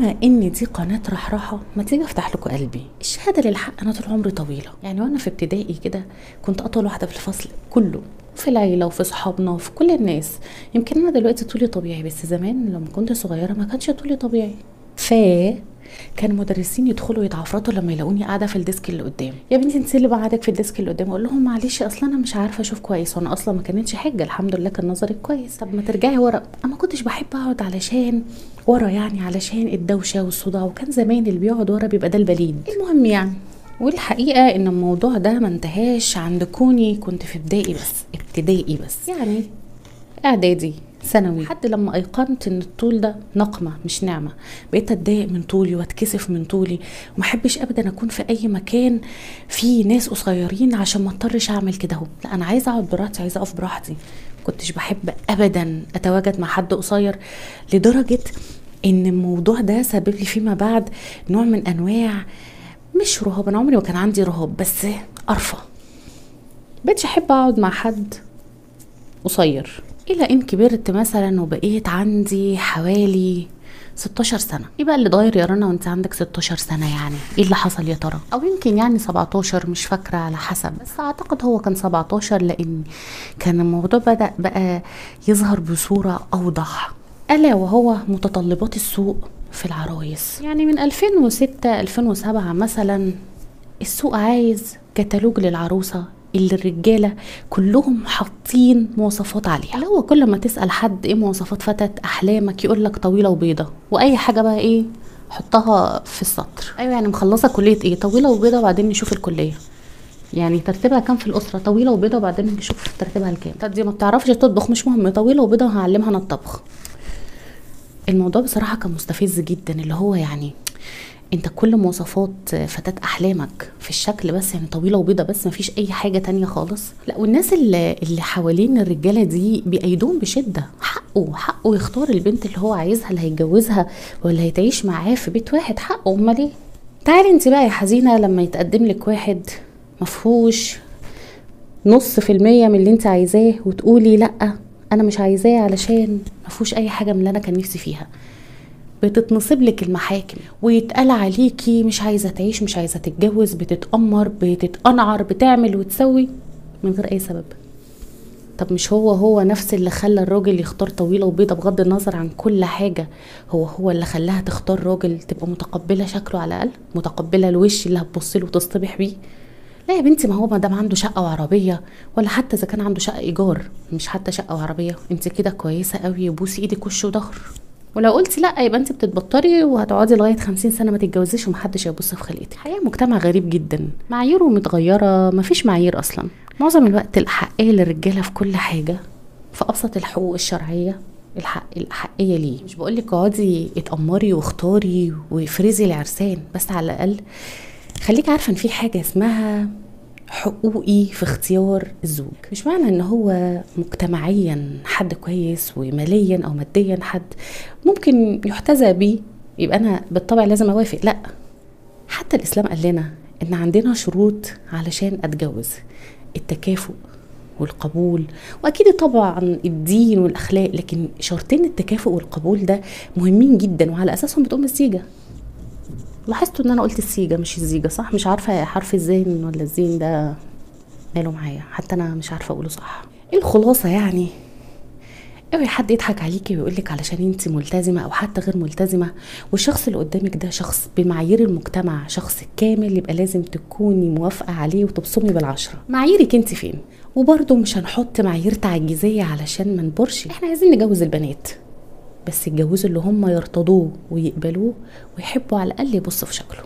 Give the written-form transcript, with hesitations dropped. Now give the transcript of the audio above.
وبما ان دي قناة رحرحه، ما تيجي افتح لكم قلبي. الشهادة للحق، انا طول عمري طويلة، يعني وانا في ابتدائي كده كنت اطول واحدة في الفصل كله، في العيلة وفي صحابنا وفي كل الناس. يمكن انا دلوقتي طولي طبيعي، بس زمان لما كنت صغيرة ما كانش طولي طبيعي. ف كان مدرسين يدخلوا يتعفرطوا لما يلاقوني قاعدة في ال desk اللي قدام. يا بنتي انت اللي بعدك في ال desk اللي قدام. اقول لهم معلش اصلا انا مش عارفه اشوف كويس، وانا اصلا ما كانتش حجه، الحمد لله كان نظري كويس. طب ما ترجعي ورا. انا ما كنتش بحب اقعد علشان ورا، يعني علشان الدوشة والصداع، وكان زمان اللي بيقعد ورا بيبقى ده البليد. المهم يعني، والحقيقة ان الموضوع ده ما انتهاش عند كوني كنت في ابتدائي بس، ابتدائي بس يعني اعدادي ثانوي، لحد لما ايقنت ان الطول ده نقمه مش نعمه. بقيت اتضايق من طولي واتكسف من طولي، وما احبش ابدا اكون في اي مكان فيه ناس قصيرين عشان ما اضطرش اعمل كده اهو. لا انا عايزه اقعد براحتي، عايزه اقف براحتي. ما كنتش بحب ابدا اتواجد مع حد قصير، لدرجة ان الموضوع ده سبب لي فيما بعد نوع من انواع، مش رهاب، انا عمري ما كان عندي رهاب، بس قرفه. بقيتش احب اقعد مع حد قصير، الى ان كبرت مثلا وبقيت عندي حوالي 16 سنة. ايه بقى اللي اتغير يا رنا وانت عندك 16 سنة؟ يعني ايه اللي حصل يا ترى؟ او يمكن يعني 17، مش فاكره، على حسب، بس اعتقد هو كان 17، لان كان الموضوع بدأ بقى يظهر بصورة اوضح، الا وهو متطلبات السوق في العرايس. يعني من 2006 2007 مثلا، السوق عايز كتالوج للعروسه اللي الرجالة كلهم حاطين مواصفات عليها. اللي هو كل ما تسال حد ايه مواصفات فتاة احلامك يقول لك طويلة وبيضه، واي حاجة بقى ايه حطها في السطر. ايوه يعني مخلصة كليه ايه، طويلة وبيضه، وبعدين نشوف الكلية يعني ترتيبها كام في الاسرة، طويلة وبيضه، وبعدين نشوف ترتيبها لكام. طب دي ما بتعرفش تطبخ، مش مهم، طويلة وبيضه وهعلمها انا الطبخ. الموضوع بصراحة كان مستفز جدا، اللي هو يعني انت كل مواصفات فتاة احلامك في الشكل بس، يعني طويلة وبيضة بس، مفيش اي حاجة تانية خالص. لا والناس اللي حوالين الرجالة دي بيأيدوهم بشدة. حقه يختار البنت اللي هو عايزها، اللي هيتجوزها واللي هيتعيش معاه في بيت واحد، حقه. امال ايه؟ تعالي انت بقى يا حزينة لما يتقدم لك واحد مفهوش 0.5% من اللي انت عايزاه، وتقولي لا انا مش عايزاه علشان مفهوش اي حاجة من اللي انا كان نفسي فيها. بتتنصب لك المحاكم ويتقال عليكي مش عايزه تعيش، مش عايزه تتجوز، بتتأمر، بتتقنعر، بتعمل وتسوي من غير اي سبب. طب مش هو نفس اللي خلى الراجل يختار طويلة وبيضه بغض النظر عن كل حاجة، هو اللي خلاها تختار راجل تبقى متقبله شكله، على الاقل متقبله الوش اللي هتبص له وتصطبح بيه. لا يا بنتي، ما هو ما دام عنده شقه وعربية، ولا حتى اذا كان عنده شقه ايجار، مش حتى شقه وعربية، انت كده كويسة قوي، بوسي ايدك وش وظهر. ولو قلتي لا يبقى انت بتتبطري وهتقعدي لغاية 50 سنة ما تتجوزيش ومحدش هيبص في خلقتك. الحقيقة مجتمع غريب جدا، معاييره متغيرة، مفيش معايير اصلا. معظم الوقت الاحقيه للرجاله في كل حاجة، في ابسط الحقوق الشرعية الاحقيه ليه. مش بقولك اقعدي اتأمري واختاري وافرزي العرسان، بس على الاقل خليك عارفه ان في حاجة اسمها حقوقي في اختيار الزوج. مش معنى ان هو مجتمعيا حد كويس وماليا او ماديا حد ممكن يحتذى بيه يبقى انا بالطبع لازم اوافق. لا، حتى الاسلام قال لنا ان عندنا شروط علشان اتجوز: التكافؤ والقبول، واكيد طبعا الدين والاخلاق، لكن شرطين التكافؤ والقبول ده مهمين جدا، وعلى اساسهم بتقوم الزيجه. لاحظتوا ان انا قلت السيجه مش الزيجه، صح؟ مش عارفه حرف الزين ولا الزين ده ماله معايا، حتى انا مش عارفه اقوله صح. الخلاصة يعني اوعي حد يضحك عليكي ويقولك علشان انت ملتزمة او حتى غير ملتزمة، والشخص اللي قدامك ده شخص بمعايير المجتمع، شخص كامل، يبقى لازم تكوني موافقة عليه وتبصمي بالعشرة. معاييرك انت فين؟ وبرده مش هنحط معايير تعجيزية علشان ما نبرش، احنا عايزين نجوز البنات، بس يتجوزوا اللي هم يرتضوه ويقبلوه ويحبوا على الاقل يبصوا في شكله.